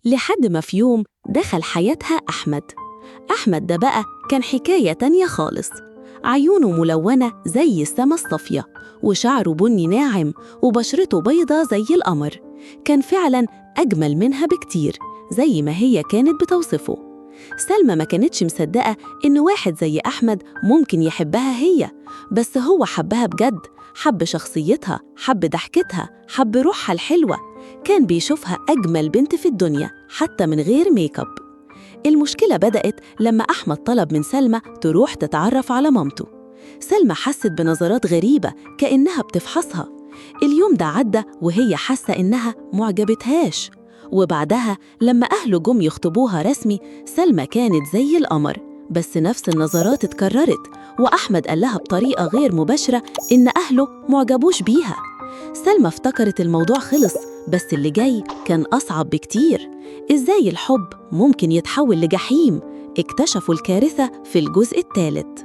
لحد ما في يوم دخل حياتها أحمد. أحمد ده بقى كان حكاية تانية خالص. عيونه ملونة زي السما الصافية، وشعره بني ناعم، وبشرته بيضة زي القمر. كان فعلاً أجمل منها بكتير زي ما هي كانت بتوصفه. سلمى ما كانتش مصدقة إن واحد زي أحمد ممكن يحبها هي، بس هو حبها بجد، حب شخصيتها، حب ضحكتها، حب روحها الحلوة. كان بيشوفها أجمل بنت في الدنيا حتى من غير make up. المشكلة بدأت لما أحمد طلب من سلمى تروح تتعرف على مامته. سلمى حست بنظرات غريبة كأنها بتفحصها. اليوم ده عدى وهي حاسة إنها معجبتهاش. وبعدها لما أهله جم يخطبوها رسمي، سلمى كانت زي القمر، بس نفس النظرات اتكررت، وأحمد قال لها بطريقة غير مباشرة إن أهله معجبوش بيها. سلمى افتكرت الموضوع خلص، بس اللي جاي كان أصعب بكتير. إزاي الحب ممكن يتحول لجحيم؟ اكتشفوا الكارثة في الجزء الثالث.